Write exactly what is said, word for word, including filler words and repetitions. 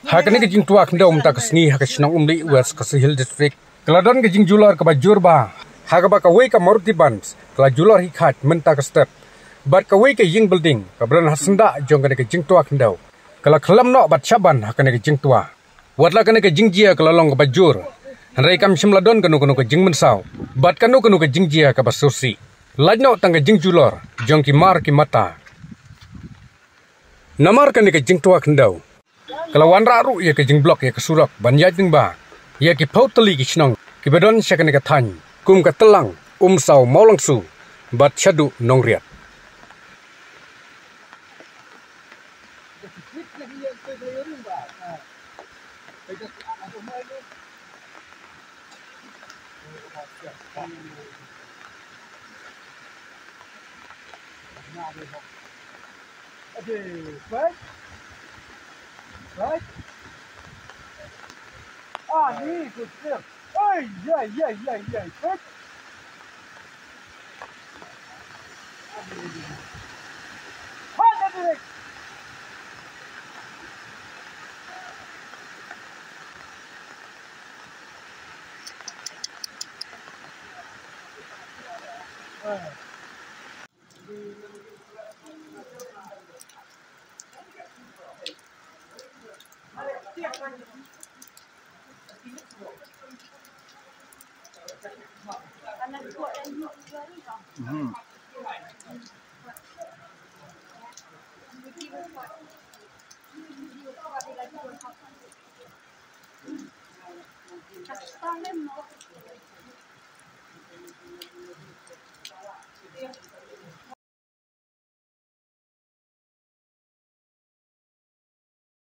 Ha kane ka jingtwa khyndew mynta ka sngi ha ka shnong Umlieh, West Khasi Hills District, ka la don ka jingjulor kaba jur bha, ha kaba kawei ka Maruti Benz ka la julor hi khat mynta ka step, bad kawei ka ïing building kaba don ha syndah jong kane ka jingtwa khyndew ka la khlem noh bad shaban ha kane ka jingtwa. Wat la kane ka jingjia ka la long kaba jur, hynrei kam shym la don kano kano ka jingmynsaw bad kano kano ka jingjia kaba sngewsih, lait noh tang ka jingjulor jong ki mar ki mata. Namar kane ka jingtwa khyndew ka la wanrah ruh ïa ka jingblok ïa ka surok ban ïaid lyngba ïa ki phew tylli ki shnong kiba don sha kane ka thaiñ, kum ka Tlang, Umsaw, Mawlangsu bad shaduh Nongriat.